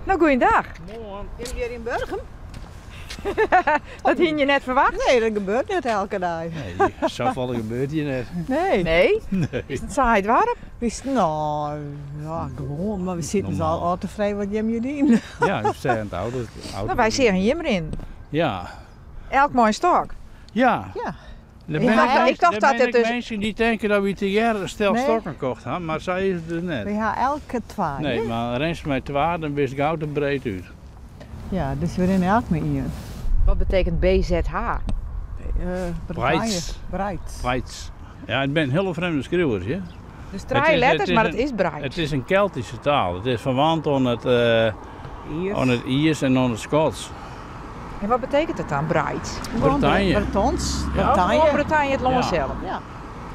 No, goeiedag. Moarn. Jim hjir yn Burgum? Dat hiene je net ferwachte? Nee, dat gebeurt net elke dei. Nee, safolle gebeurt hjir net. Nee. Nee? Nee. Is it saai doarp? Wist, no, ja, gewoan, mar we sieten Normaal. al ôf te freegjen wat jim hjir dienen. Ja, ik seach it auto. No, wy seagen jim rinnen. Ja. Elk mei in stôk. Ja. Ja. Der Ik binne dacht- ik dacht der dat binne it ek dus- minsken dy't tinke dat wy tegearre in stel Nee. stokken kocht ha, mar sa is it dus net. Wy ha elk twa. Nee, hè? mar rinst mei twa, dan bist gau te breed út. Ja, dus we rinne elk mei ien. Wat betekent BZH? Bretagne. Breits. Breits. Breits. Ja, it binne hiele frjemde skriuwers, hear. Dus Het trije is- het letters, is mar in- it is Breits. It is in Keltyske taal. It is ferwant oan it, Iers. oan it Iers en oan it Skots. En wat betekent it dan, Breits? Gewoon Bretagne. Bretons. Ja. Oh, Bretagne. gewoon Bretagne, it lân Ja. sels. Ja.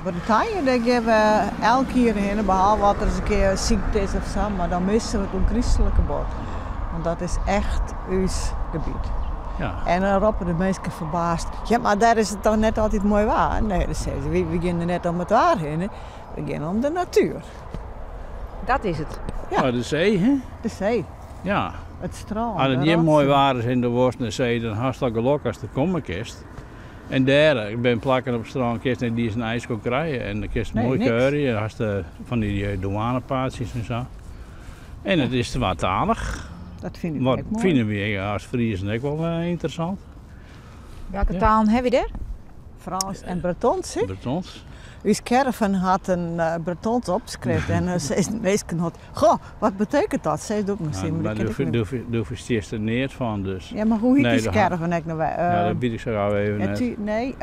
Bretagne, dêr gean we elk jier hinne, behalve as der ris in kear sykte is of sa, mar dan misse we it ûnkrystlike bot. Want dat is echt ús gebiet. Ja. En dan roppe de minsken ferbaasd, ja mar dêr is it toch net altyd moai waar? Nee, dan sizze se, wy gean der net om it waar hinne, we gean om de natuer. Dat is it. Ja. Oh, de see, hè? De see, Ja. it strân. As it de hjir moai rotsen. waar is yn de woast en de see, dan hast al gelok ast der komme kinst. En dêr, ik bin plakken op it strân, kinst net iens in ijsko krije. En dan kinst Nee, moai niks. kuierje, hast fan dy douanepaadsjes en sa. En it is twatalich. Dat fyn ik Wat ek moai. fine wy as Friezen ek wol ynteressant. Welke Ja. talen ha wy dêr? Frânsk en Bretons, hè? Bretons. Us caravan hat in Bretons opskrift en dan sizze de minsken hat, goh, wat betekent dat? Sizze doe ik noch Ja, syn, mar maar dat kin ik net. do ferstiest der neat fan, dus. Ja, mar hoe hjit Nee, dy dat ha- caravan ek no wer? Ja, dat wit ik sa gau even ja, net. nee,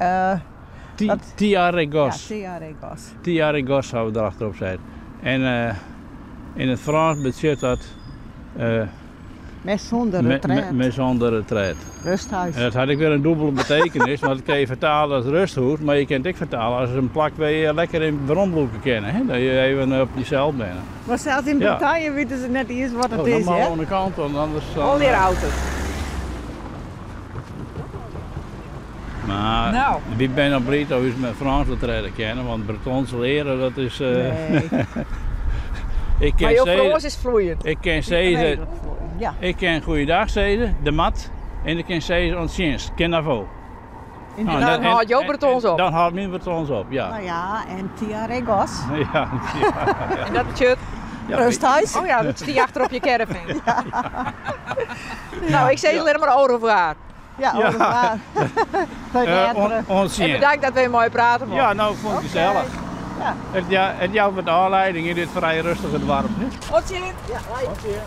dat- Tiaregos. Ja, Tiaregos. Tiaregos hawwe we der achterop set. En yn it Frânsk betsjut dat Maison de retraite. Maison de retraite. Rusthuis. En dat hat ek wer in dûbele betekenis, want dat kinne je fertale as rêsthûs, mar je kinne it ek fertale as in plak wêr't je lekker yn weromlûke kinne, hè? Dat je even op dysels binne. Mar sels yn Ja. Bretagne witte se net iens wat it Oh, is, dan mar hè? oan de kant, want anders dan, Allegear auto's. Mar Nou. wy binne al bliid dat we ús mei Frânsk wat rêde kinne, want Bretons leare, dat is, Nee. Ik kin Mar jo sizze- Frânsk is floeiend. Ik kin sizze, Redelijk floeiend, ja. ik kin goeiedag sizze, demat, en ik kin sizze oant tsjinst, kenavo. In Nou, de- dan hâldt jo Bretons op. Dan hâldt myn Bretons op, ja. Nou ja, en Tiaregos. Ja, ja. En dat betsjut? Ja, Rusthuis. Oh ja, dat stie achter op je caravan. Nou, ik sis allinnich mar au revoir. Ja, au revoir. Oant En sjen. bedankt dat we moai prate mochten. Ja, no, fûn ik gesellich. Ja. It, ja, it jout wat ôflieding yn dit frij rêstige doarp. Oant sjen. Ja, hoi. Oant sjen.